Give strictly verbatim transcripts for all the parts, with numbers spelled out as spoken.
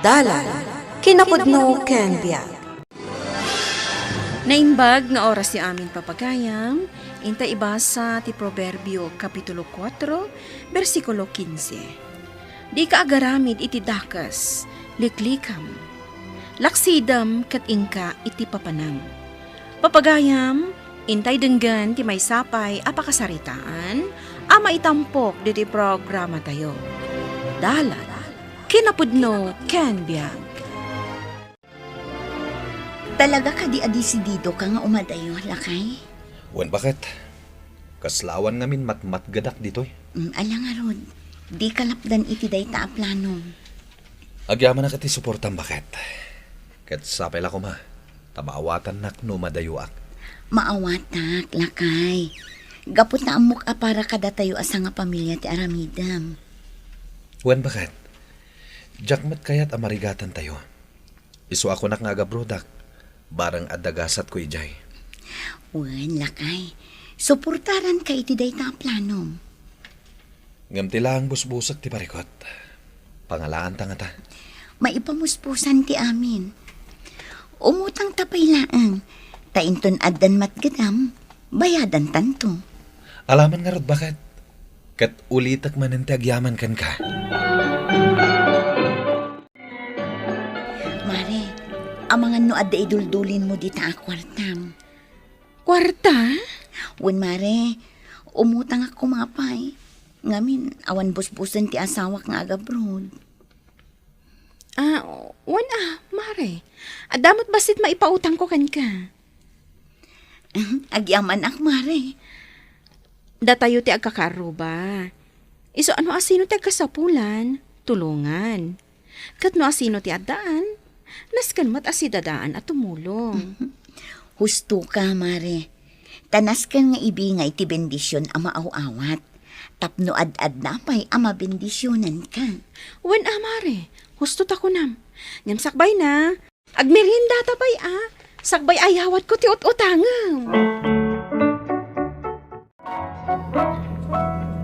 Dalan, kinapudno ken biag. Naimbag nga oras ti amin, papagayam, inta ibasa ti Proverbio, Kapitulo kuatro, bersikulo kinse. Dika agaramid iti dakes, liklikam. Laksidem ket inka iti papanam. Papagayam, intay denggen ti maysa pay a pakasaritaan a maitampok ditoy programatayo. Dalan, kinapudno ken biag. Talaga kadi a desididoka nga umadayo, lakay? Wen, baket. Kasla awan ngamin matmatgedak ditoy. Mm, ala ngarud, dika lapdan iti dayta a plano. Agyamanak iti suportam, baket. Ket sapay la koma, ta maawatannak no umadayoak. Maawatak, lakay. Gapu ta ammok a para kadatayo a sangapamilia ti aramidem. Wen, baket. Diak met kayat a marigatantayo. Isu a kunak nga agabrodak, bareng adda gasatko idiay. Wen, lakay. Suportaranka iti dayta a planom. Ngem ti laeng busbusek ti parikut. Pangalaanta ngata. Maipamuspusan ti amin. Umutangta pay laeng, ta inton addan matgedam, bayadantanto. Alaman ngarud, baket. Ket ulitek manen ti agyaman kenka. Mare, amangan no adda iduldulinmo dita a kuartam. Kuarta? Wen, mare, umutangak koma pay. Ngamin, awan busbusen ti asawak nga agabroad. Ah, wen a, mare. Adda met bassit maipautangko kenka. Agyamanak, mare. Datayo ti agkakaarruba. Isu a no asino ti agkasapulan, tulongan. Ket no asino ti addaan, nasken met a sidadaan a tumulong. Husto ka, mare. Ta nasken nga ibingay ti bendision a maaw-awat. Tapno ad-adda pay a mabendisionanka. Wen a, mare, husto ta kunam. Ngem sakbayna, agmeriendata pay a, sakbay ayawatko ti ut-utangem.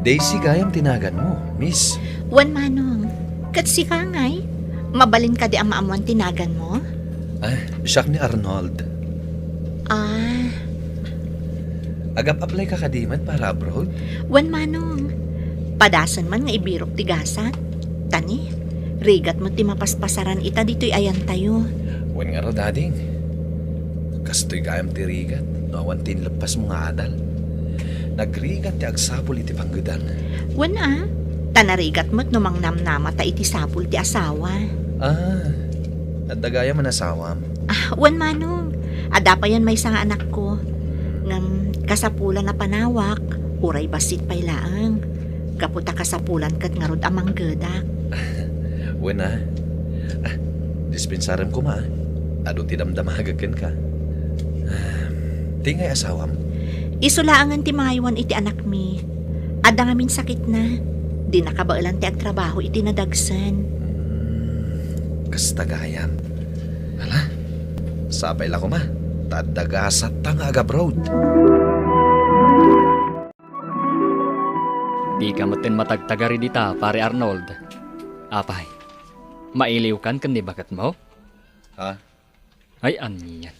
Daisy gayam ti naganmo, miss. Wen, manong. Ket sika ngay? Mabalin kadi a maamuan ti naganmo? Ah, siak ni Arnold. Ah. Agap-apply ka kadi met para abroad? Wen, manong. Padasen man nga ibirok ti gasat. Tani, rigat met ti mapaspasaran ita ditoy ayantayo. Wen ngarud, ading. Kastoy gayam ti rigat no awan ti inleppasmo nga adal. Nagrigat ti agsapul iti panggedang. Wen a, ta narigat met no mangnamnamata iti sapul ti asawa. Ah, adda gayam a nasawam? Ah, wen, manong. Adda payen maysa nga anakko. Ngem kasapulan a panawak, uray bassit pay laeng. Gapu ta kasapulan ket ngarud a manggedak. Wen a. Ah, dispensarem koma, ah. Adu ti damdamagek kenka. Ah, ti ngay asawam? Isu laengen ti mangaywan iti anakmi. Adda ngamin sakitna. Dina kabaelan ti agtrabaho iti nadagsen. Hmm, kasta gayam. Ala, sapay la koma, ta adda gasatta nga agabroad. Dika metten matagtagari dita, Pare Arnold. Apay, mailiwkan ken ni baketmo? Ha? Ay, anian.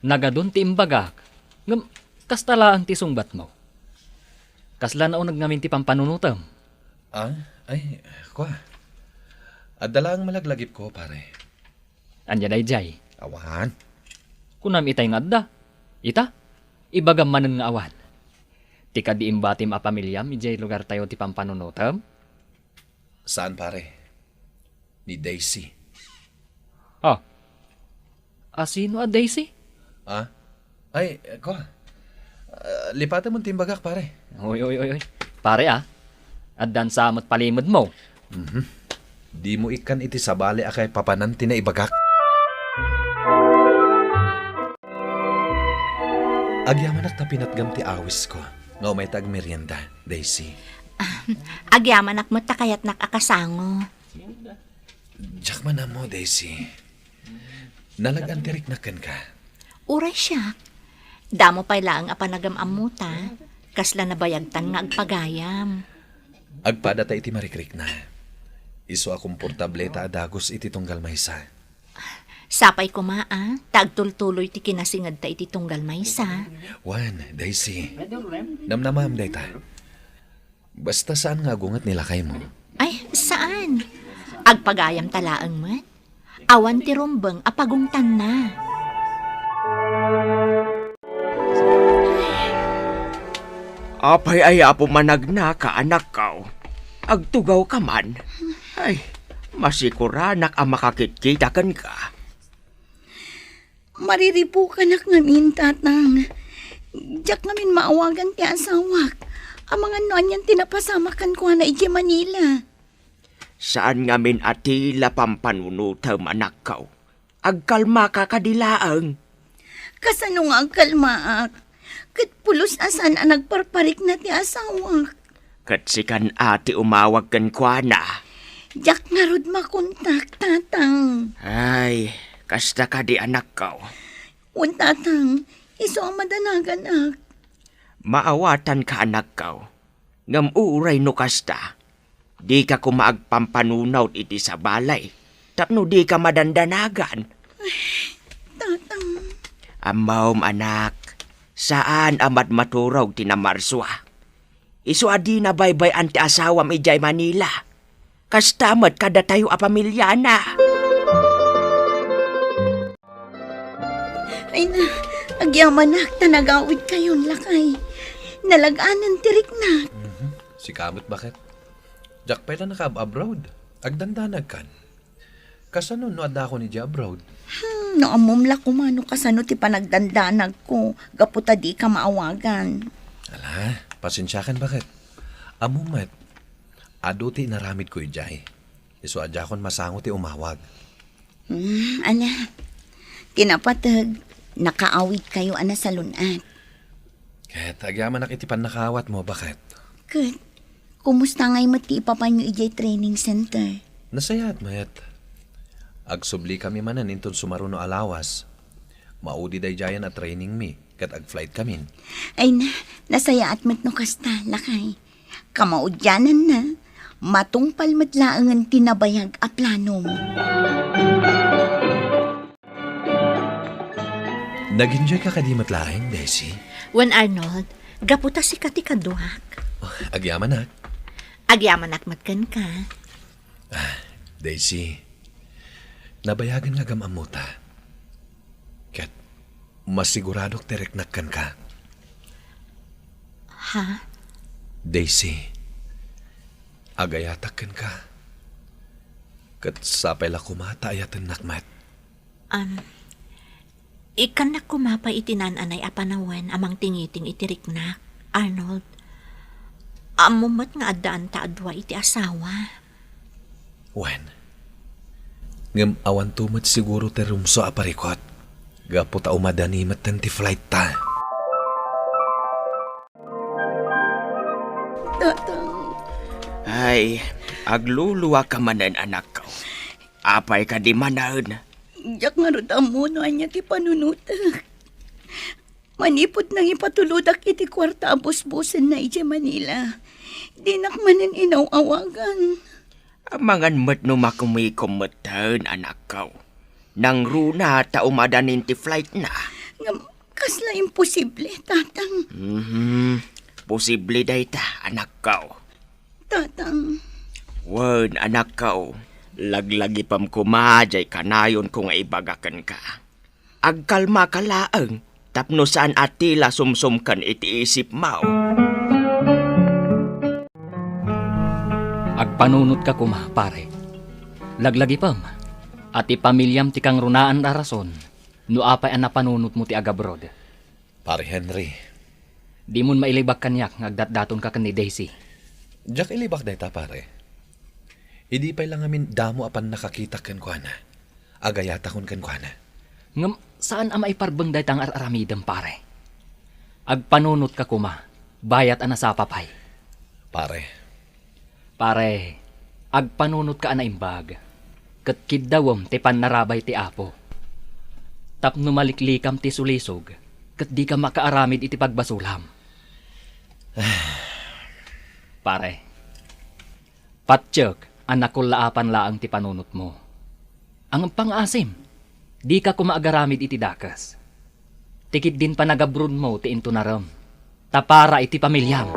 Nagadun ti imbagak, ngem kasta laeng ti sungbatmo. Kasla nauneg ngamin ti pampanunotem? Ah, ay, kua. Adda laeng malaglagipko, pare. Ania daydiay? Awan. Kunam itay nga adda. Ita? Ibagam manen nga awan. Ti kadi imbatim a pamiliam idiay lugartayo ti pampanunotem? Saan, pare. Ni Daisy. Ah. Asino a Daisy? Ah? Ay, kua. Ah, lipatem ti imbagak, pare. Oy, oy, oy, oy. Pare, ah. Addan sa met palimedmo. Mhm. Dimo ikkan iti sabali a kaipapanan ti naibagak. Agyamanak ta pinatgam ti awisko nga umayta agmerienda, Daisy. Agyamanak met ta kayatnak a kasango. Diak man ammo, Daisy. Nalag-an ti riknak kenka. Uray siak, damo pay laeng a panagam-ammota, kasla nabayagtan nga agpagayam. Agpadata iti marikrikna. Isu a komportable ta a dagus iti tunggal maysa. Sapay koma a, ta agtultuloy ti kinasingedta iti tunggal maysa. Wen, Daisy. Namnamam dayta. Basta saan nga agunget ni lakaymo. Ay, saan? Agpagayamta laeng met. Awan ti rumbeng a pagungtanna. Apay a Apo managnaka, anakko? Agtugawka man. Ay, masikuranak a makakitkita kenka. Mariribukanak ngamin, Tatang. Diak ngamin maawagan ti asawak. Amangan no anian ti napasamak kenkuana idiay Manila. Saan ngamin a tila pampanunotem, anakko. Agkalmaka kadi laeng. Kasano nga agkalmaak? Ket pulos a saan a nagparparikna ti asawak. Ket sikan a ti umawag kenkuana. Diak ngarud makontak, Tatang. Ay, kasta kadi, anakko. Wen, Tatang, isu a madanaganak. Maawatanka, anakko. Ngem uray no kasta, dika koma agpampanunot iti sabali tapno dika madandanagan. Tatang. Ammom, anak, saan a madmaturog ti namarsua. Isu a dina baybay-an ti asawam idiay Manila. Kasta met kadatayo a pamiliana. Ay na, agyamanak ta nagawidkayon, lakay. Nalag-anan ti riknak. Mhm. Sika met, baket? Diak pay la nakaab-abroad. Agdandanagkan. Kasano no addakon idiay abroad? Hmm, no ammom la koma no kasano ti panagdandanagko, gapu ta dika maawagan. Ala, pasensiakan, baket? Ammom met, adu ti inaramidko idiay. Isu a diakon masango ti umawag. Hmm, ala. Ti napateg, nakaawidkayo a nasalun-at. Ket agyamanak iti pannakaawatmo, baket? Ket, kumusta ngay met ti ipapanyo idiay training center? Nasayaat met. Agsubli kami manen inton sumaruno a lawas. Maudi daydiayen a training mi, ket agflight kamin. Ay na, nasayaat met no kasta, lakay. Kamaudiananna, matungpal met laengen ti nabayag a planom. Nag-enjoy ka kadi met laeng, Daisy? Wen, Arnold, gapu ta sika ti kaduak. Oh, agyamanak. Agyamanak met kenka. Ah, Daisy, nabayagen nga agam-ammota. Ket masiguradok ti riknak kenka. Ha? Daisy, agayatak kenka. Ket sapay la koma ta ayatennak met. Um, ikkannak koma pay iti naan-anay a panawen a mangtingiting iti riknak, Arnold. Ammom met nga addaan ta a dua iti asawa. Wen, ngem awanto met siguro ti rumsua a parikut, gapu ta umadani metten ti flight ta. Tatang. Ay, agluluaka manen, anakko. Apay kadi manen? Diak ngarud ammo no ania ti panunotek. Manipud nangipatulodak iti kuarta a busbusenna idiay Manila, dinak manen inaw-awagan. Amangan met no makumikom metten, anakko. Nangruna ta umadanin ti flightna. Ngem kasla imposible, Tatang. Mhm. Posible dayta, anakko. Tatang. Wen, anakko. Laglagipem koma diay kanayonko nga ibaga kenka. Agkalmaka laeng tapno saan a tila sumsumken iti isipmo. Agpanunotka koma, pare. Laglagipem a ti pamiliam ti kangrunaan a rason no apay a napanunotmo ti agabroad. Pare Henry. Dimon mailibak kaniak nga agdatdatonka ken ni Daisy. Diak ilibak dayta, pare. Idi pay la ngamin damo a pannakakitak kenkuana, agayatakon kenkuana. Ngem saan a maiparbeng dayta nga ar-aramidem, pare. Agpanunotka koma, bayat a nasapa pay. Pare. Pare, agpanunotka a naimbag, ket kiddawem ti pannarabay ti Apo. Tapno maliklikam ti sulisog, ket dika makaaramid iti pagbasolam. Pare, patiek a nakullaapan laeng ti panunotmo. Ngem pangaasim, dika koma agaramid iti dakes. Ti kiddin panagabronmo ti intunarem, ta para iti pamiliam.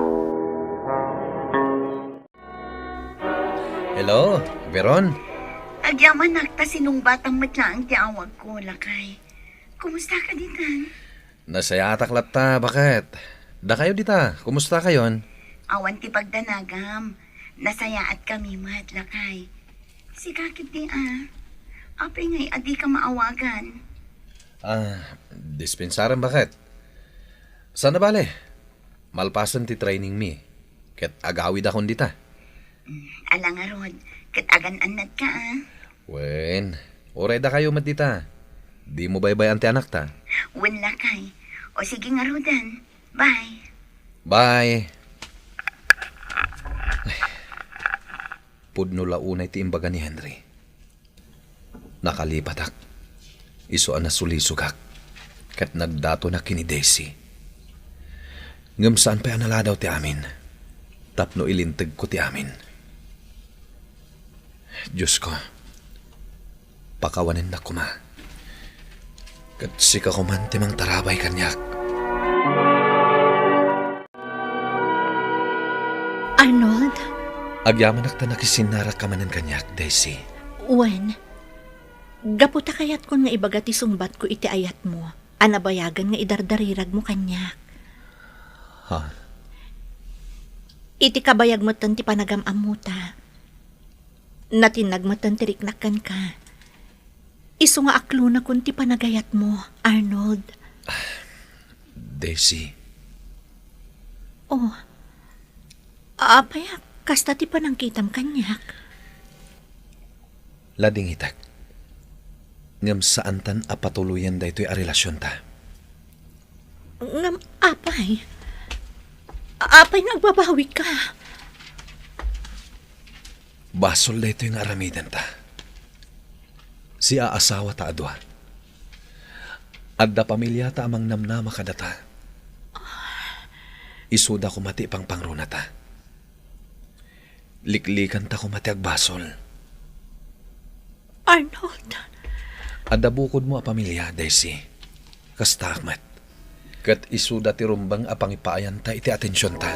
Hello, Veron? Agyamanak ta sinungbatam met laeng ti awagko, lakay. Kumusta ka ditan? Nasayaatak latta, baket? Dakayo dita, kumusta kayon? Awan ti pagdanagam. Nasayaat kami met, lakay. Sika ketdi a. Apay ngay a dika maawagan? Ah, dispensaren, baket? Saan a bale? Malpasen ti training mi, ket agawidakon dita. Mm, ala ngarud, ket agan-annadka a. Wen, uray dakayo met dita. Dimo baybay-an ti anakta. Wen, lakay. O sige ngaruden. Bye. Bye. Pudno la unay ti imbaga ni Henry. Nakalipatak. Isu a nasulisogak ket nagdatona ken ni Daisy. Ngem saan pay a naladaw ti amin tapno ilintegko ti amin. Diosko, pakawanennak koma. Ket sika koman ti mangtarabay kaniak. Arnold? Agyamanak ta nakisinnarak ka manen kaniak, Daisy. Wen, gapu ta kayatkon nga ibaga ti sungbatko iti ayatmo a nabayagen nga idardariragmo kaniak. Ha? Iti kabayag metten ti panagam-ammota, natinnag metten ti riknak kenka. Isu nga aklonakon ti panagayatmo, Arnold. Daisy. Oh. Apay a kasta ti panangkitam kaniak? Ladingitek. Ngem saantan a patuloyen daytoy a relasionta. Ngem apay? Apay nga agbabawika? Basol daytoy nga aramidenta. Siaasawata a dua. Adda pamiliata a mangnamnama kadata. Isuda koma ti ipangpangrunata. Liklikanta koma ti agbasol. Arnold. Adda bukodmo a pamilia, Daisy. Kastaak met. Ket isuda ti rumbeng a pangipaayanta iti atensionta.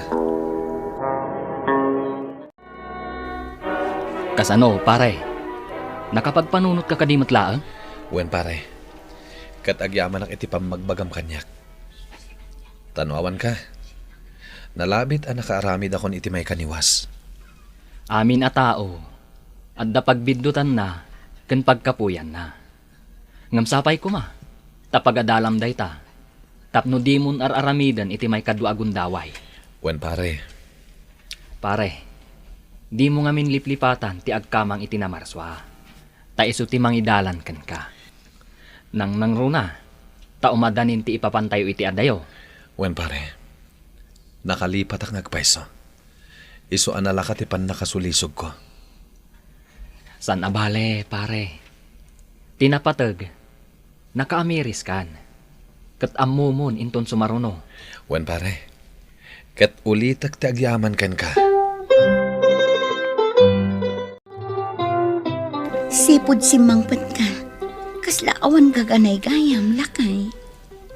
Kasano, pare? Nakapagpanunotka kadi met laeng? Wen, pare. Ket agyamanak iti pammagbagam kaniak. Ta no awanka, nalabit a nakaaramidakon iti maikaniwas. Amin a tao, adda pagbiddutanna ken pagkapuyanna. Ngem sapay koma, ta pagadalam dayta, tapno dimon ar-aramiden iti maikadua a gundaway. Wen, pare. Pare, dimo ngamin liplipatan ti agkamang iti namarsua, ta isu ti mangidalan kenka. Nangnangruna, ta umadanin ti ipapantayo iti adayo. Wen, pare. Nakalipatak nga agpayso. Isu a nalaka ti pannakasulisogko. Saan a bale, pare. Ti napateg, nakaamiriskan. Ket ammomon inton sumaruno. Wen, pare. Ket ulitek ti agyaman kenka. Sipud simmangpetka, kasla awan gaganaygayam, lakay.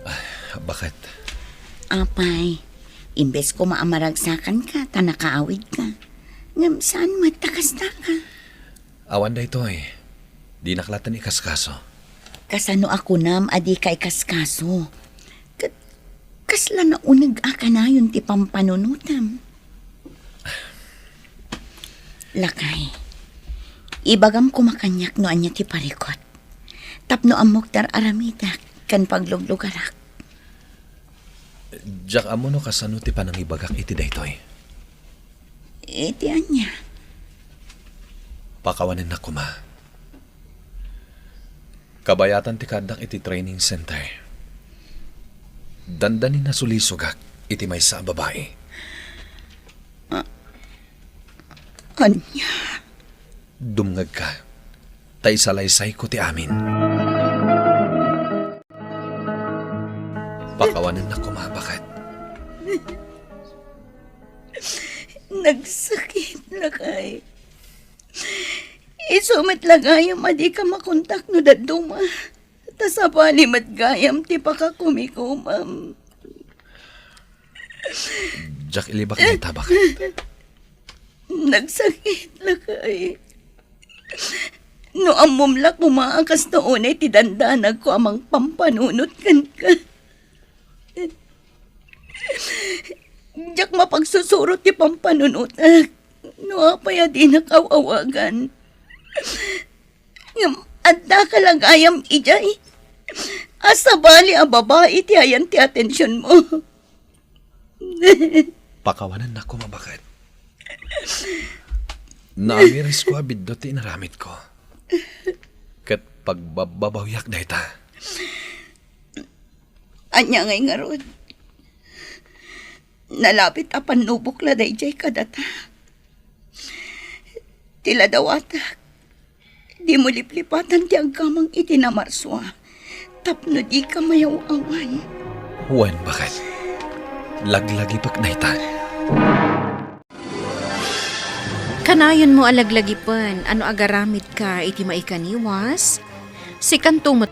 Ah, baket? Apay, imbes koma a maragsakanka ta nakaawidka, ngem saan met ta kastaka. Awan daytoy. Dinak latten ikaskaso. Kasano a kunam a dika ikaskaso? Ket kasla nauneg a kanayon ti pampanunotam. Lakay, ibagam koma kaniak no ania ti parikut. Tapno ammok ti ar-aramidak ken pagluglugarak. Diak ammo no kasano ti panangibagak iti daytoy. Iti ania? Pakawanennak koma. Kabayatan ti kaaddak iti training center. Dandani nasulisogak iti maysa a babai. Ah, ania? Dumngegka, ta isalaysayko ti amin. Pakawanennak koma, baket. Nagsakit, lakay. Isu met la gayam a dika makontak no dadduma. Ta sabali met gayam ti pakakumikomam. Diak ilibak dayta, baket. Nagsakit, lakay. No ammom la koma a kasta unay ti dandanagko a mangpampanunot kenka. Diak mapagsusuro ti pampanunotak no apay a dinak aw-awagan. Ngem adda ka la gayam idiay a sabali a babai ti ayan ti atensionmo. Pakawanennak koma, baket. Naamirisko a biddut ti inaramidko. Ket pagbabbabawiak dayta. Ania ngay ngarud? Nalabit a pannubok la daydiay kadata. Ti ladawatak, dimo liplipatan ti agkamang iti namarsua tapno dika mayaw-awan. Wen, baket. Laglagipek dayta. Kanayon mo a laglagipen a no agaramidka iti maikaniwas, sikanto met